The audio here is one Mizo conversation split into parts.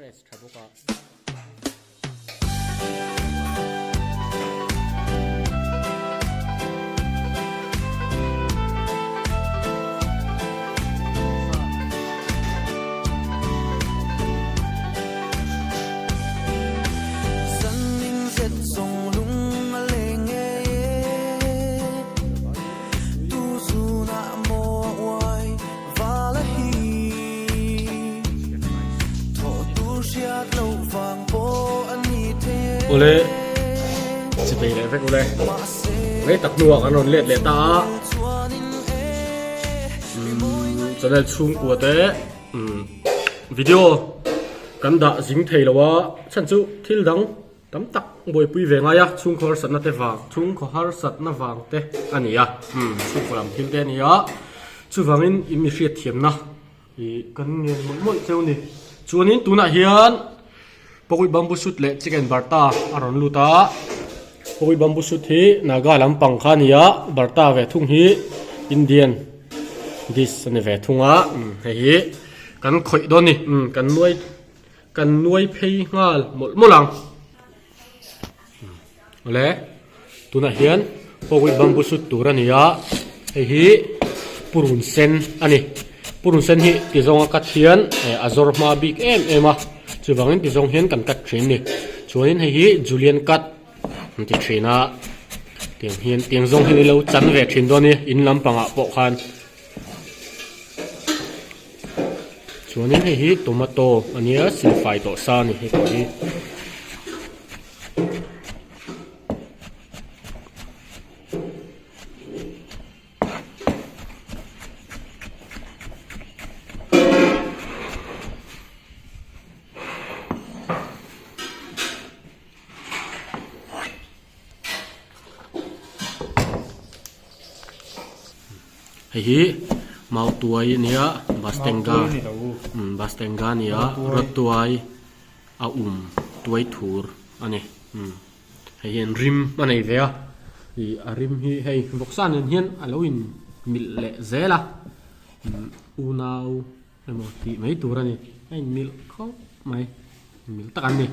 Fresh tha bawk a. Ule chipei leh vek ule rei tak hnuah kan rawn let leh ta a channel chhungkua te video kan dah zing thei lo a chhan chu thil dang Tam tak buaipui ve ngai a, chhungkaw harsatna te vang, chhungkaw harsatna vang te a ni a, umm chhungkaw lam thil te a ni a, chuvangin in mi hriatthiamna ih kan ngen mawlh mawlh cheu a ni. Chuanin tunah hian Pawih bamboo shoot leh chicken barta a rawn lut a, Pawih bamboo shoot hi Naga lampang kha a ni a, barta ve thung hi Indian dish a ni ve thung a, umm hei hi kan khawih dawn a ni, umm kan nuai. Kan nuai phei nghal mawlh mawlh ang. Awle, tunah hian pawih bamboo shoot tur a ni a, hei hi purun sen a ni. Purun sen hi ti zawnga cut hian a zawr hma bik em em a, chuvangin ti zawng hian kan cut thin a ni. Chuanin hei hi julian cut an ti thin a, tiang hian tiang zawng hian ilo chan ve thin dawn a ni in lampangah pawh khan. Chuanin hei hi tomato a nia silfai tawh sa a ni hei pawh hi. Hei hi mau tuai a nia bus stand umm bus stand a nia rawtuai a um tuai thur a ni umm hei hian rim a nei ve a ih a rim hi hei vawksa nen hian a lo in milh leh zel a umm unau emaw tih mai tur a ni a in milh khawp mai milh tak an ni.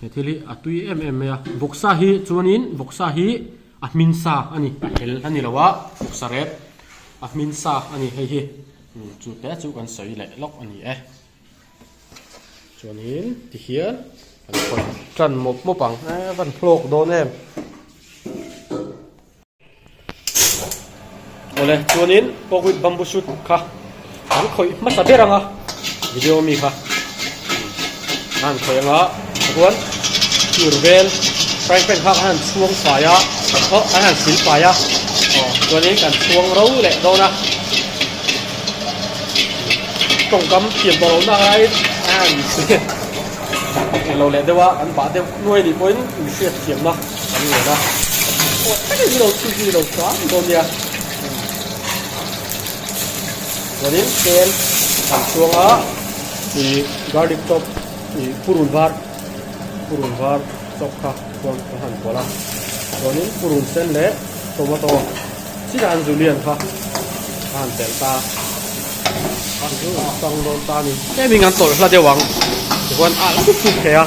He thil hi a tui em em mai a, vawksa hi chuanin vawksa hi a hmin sa a ni, a hel a ni lo a, vawksa rep a hmin sa a ni hei hi chu te chu kan sawi leh lawk a ni e. Chuanin tihian kan khawih tan mawp mawp ang e van hlawk dawn em. Awle chuanin pawhwit bamboo shoot kha an khawih hmasa ber ang a video ami kha a han khawih ang a chuan tur vel frying pan kha an han chhuang fai a aw an han sil fai a aw chuanin kan chhuang ro leh dawn a tawngkam thiam tawh lohna aiin a han lo leh deuh a an bah deuh nuai nih pawhin inhriat thiamna. Kan ngen a, aw thleng hi lo chhut zui lo hram dawn nia. Chuanin tel kan chhuang a, ih garlic chop ih purun var purun var chop kha chuan ka han pawlh a. Chuanin purun sen leh tomato chiah an julienne kha ka han telh ta a. Chu chang dawn ta a ni. Tlemin an tawlh hla deuh ang tichuan a la chhuk thei a.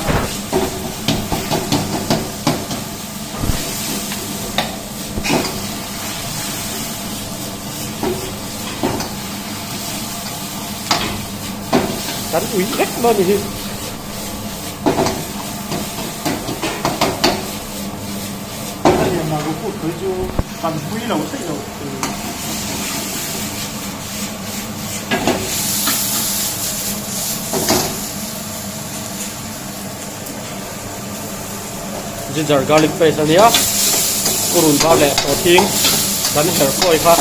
Kan ui vek mai a ni hi. A lian lo put pui chu kan pui lo theih lo. Ginger garlic paste a nia purun var leh sawhthing kan her kawi kha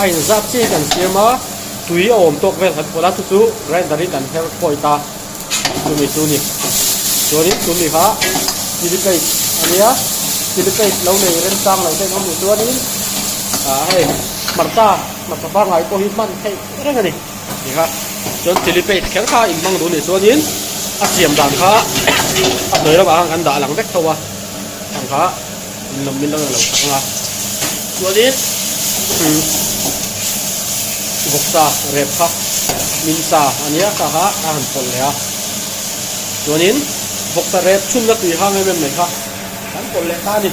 a inzat chiah hi kan siam a tui a awm tawk vel kan pawlh a chu chu grinder in kan her kawi ta chumi chu a ni chuanin chumi kha chilli paste a nia chilli paste lo nei remchang lo te an awm duh chuanin ah hei hmarcha hmarcha pangngai pawh hi hman theih reng a ni. Ti kha chuan chilli paste kher kha in hmang duh nih chuanin a siam dan kha a hnuai lamah khan kan dah lang vek tho a ang kha in lawm min lo lo sak ang a chuanin vawksa rep kha. hmin sa a nia kha kha a han pawlh leh a. Chuanin vawksa rep chhunna tui hang em em mai kha kan pawlh leh ta a ni.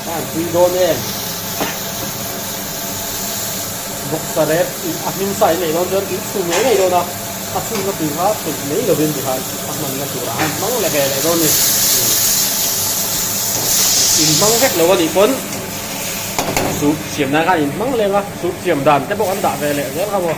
A han tui dawn em? Vawksa rep a hmin sa in neih dawn chuan in chhum ngei ngei dawn a, a chhunna tui kha theih mai lovin tikhan a hmanna turah a hmang leh ve leh dawn a ni. In hmang vek lo a nih pawn soup siam nan khan in hmang leng a, soup siam dan te pawh an dah ve leh zel kha maw.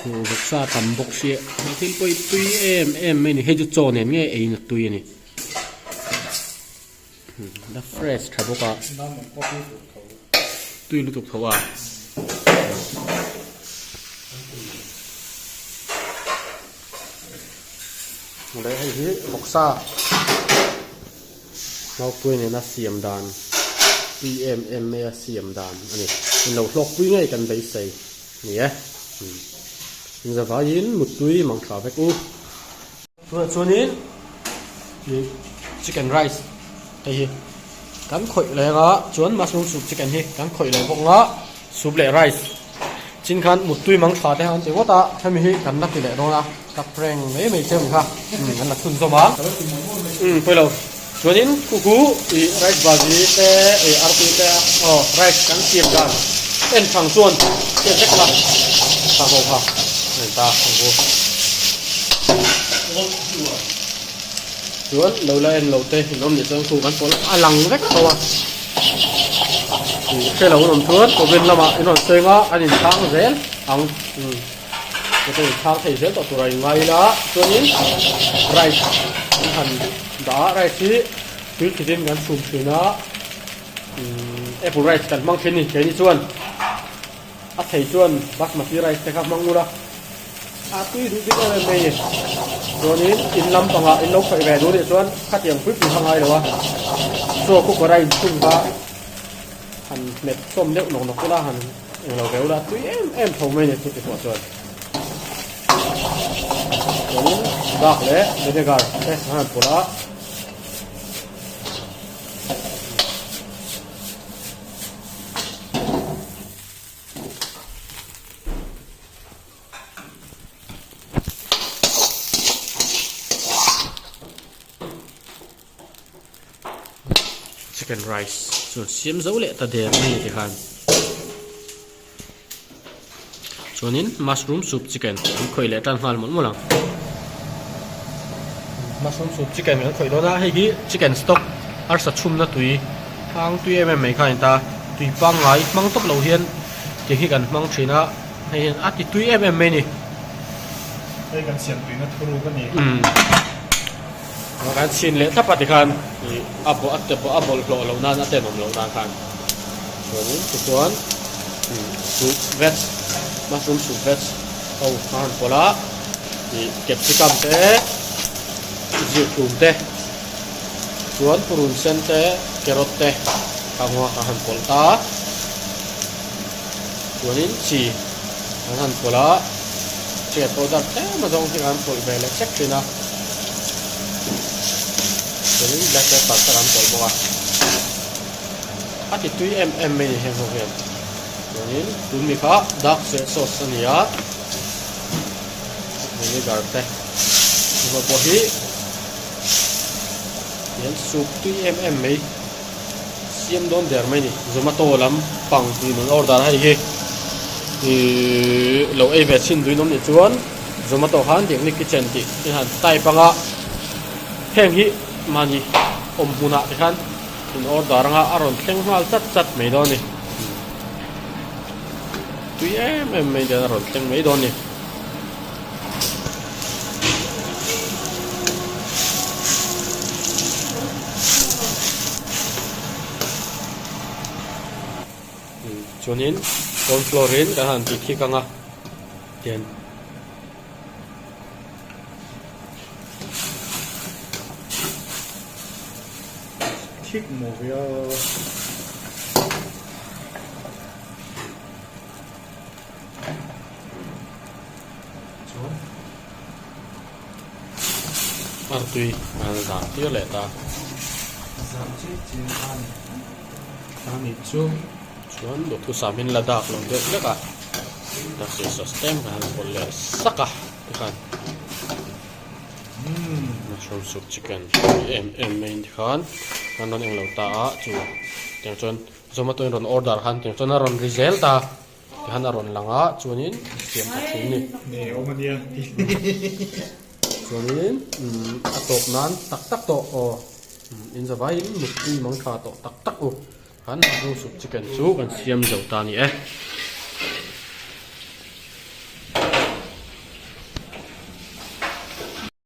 Vawksa tam bawk sia he thil pawh hi tui em em mai a ni hei chu chaw nen nge ei na tui a ni la fresh tha bawk a tui lutuk tho a. Leh hei hi vawksa Maupui nena siam dan tui em em mai a siam dan a ni. In lo hlawkpui ngei kan beisei ni e. In zavaiin muttui mang tha vek u. Tunah chuanin ih chicken rice hei hi kan khawih leng a chuan mushroom soup chicken hi kan khawih leh bawk ang a soup leh rice chin khan muttui mang tha te khan ti ngawt a hemi hi kan la ti leh dawn a ka prank mai mai che ang kha umm an la chhunzawm a umm pawilo chuanin kuku ih rice bhaji te ih artui te aw rice kan siam dan en thang chuan hriat vek kha tha ho kha a ni ta ang chu chuan lo la en lo te in awm nih chuan khu kan pawlh a lang vek tho a ih hre lo an awm chuan comment lamah in rawn sawi anga an inchhang zel ang umm. Heta in chhang thei zel tawh tur a in ngai ila chuanin rice an han dah a rice hi tui thlitin kan chhum thin a umm apple rice kan hmang thin a ni keini chuan a thei chuan basmati rice te kha hmang ula a tui duh bik em em mai a ni chuanin in lampangah in lo khawih ve duh nih chuan khatiang pui pui kha ngai lo a chaw cooker a inchhung kha han hmet sawm deuh nawk nawk ula han Englo ve ula tui em em tho mai a ni chuti pawh chuan chuanin dak leh vinegar te an han pawlh a. Chicken rice chu siam zo leh ta der mai a tikhan chuanin mushroom soup chicken an khawih leh tan nghal mawlh mawlh ang mushroom soup chicken kan khawih dawn a hei hi chicken stock arsa chhumna tui hang tui em em mai kha a ni ta tui pangngai hmang tawp lo hian tiang hi kan hmang thin a hei hian a ti tui em em mai a ni. Hei kan siam tuina thuruk a ni. Kan chhin leh thlap a tikhan ih a bawh a te a bawlhhlawh loh nan a tenawm loh nan khan chuanin tichuan soup veg mushroom soup veg ho a han pawlh a ih capsicum te zirtlum te chuan purun sen te carrot te khanghua a han pawlh ta chuanin chi an han pawlh a chicken powder tlem a zawng hi an pawlh ve leh sek thin a chuanin black pepper te an pawlh bawk a a ti tui em em mai a ni heng ho hian chuanin tun mi kha dark soya sauce a ni a vinegar te heng pawh hi hian soup tui em em mai. Siam dawn der mai ni. Zomato lam pang tih nun order hei hi ihh lo ei ve chhin duin awm nih chuan Zomato khan Diakni Kitchen tih i han type anga heng hi mahni awm hmunah te khan in order anga a rawn thleng nghal chat chat mai dawn a ni. Tui em em mai hian a rawn thleng mai dawn a ni. Chuanin corn flour in kan han tih khik ang a tian Thik maw viau. tui an zam tir leh ta. Zam chi chi a ni. A ni chu chuan duhthusam in la dak lo deuh hlek a, darkir sauce tlem kan han pawlh leh sak a tikhan mushroom soup chicken em em mai in tikhan an rawn englo ta a chu tiang chuan zomato in rawn order khan tiang chuan a rawn ri zel ta. Tihian a rawn lang a, chuanin siam tha thin ni. Nge awm a nia. Chuanin a tawp nan tak tak tawh aw in zavaiin mutpui mang tha tawh tak tak u. Khan mushroom soup chicken chu kan siam zo ta a ni e.